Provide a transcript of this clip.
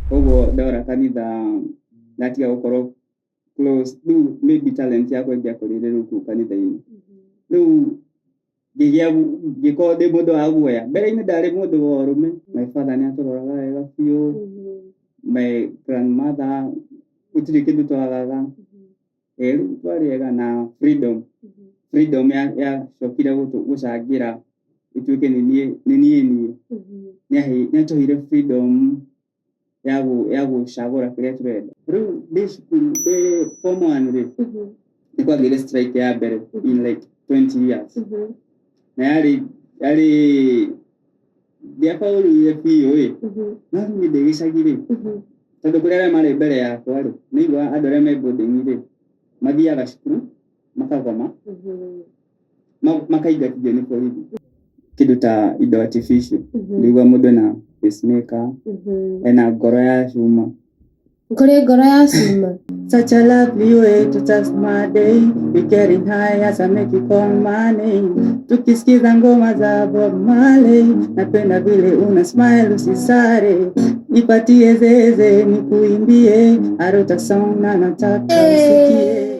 Koguo ndora kanitha ndatiga gũkorwo close. Rĩu maybe talent yakwa ĩngĩakũrĩire rĩu kũu kanitha-inĩ. Rĩu ngĩgĩa ngĩkorwo ndĩ mũndũ wa guoya. Mbere-inĩ ndarĩ mũndũ wa ũrũme. My father nĩ atũroraga wega biũ, my grandmother, gũtirĩ kĩndũ twagaga. Rĩu twarĩ ega na freedom yacokire gũcangĩra ĩtuĩke nĩ niĩ nĩ niĩ niĩ. Nĩ atũheire freedom ya gũcagũra kĩrĩa tũrenda. Rĩu ndĩ cukuru, ndĩ form one rĩ, nĩ kwagĩire strike ya mbere in like 20 years, na yarĩ ndiabaũrire biũ ĩ, no rĩu niĩ ndĩ gĩcagi rĩ, tondũ kũrĩ arĩa marĩ mbere yakwa rĩ, nĩ andũ arĩa me boarding rĩ, mathiaga cukuru makagoma, makaingatithio nĩ borithi, kĩndũ ta indo artificial. Nĩguo mũndũ ena pacemaker, ena ngoro ya cuma. Kũrĩ ngoro ya cuma? Such a lovely way to start my day. We getting high as I make you call my name. Tukisikiza ngoma za Bob Marley. Napenda vile una smile, usisare. Nipatie zeze nikuimbie. I wrote a song na nataka usikie.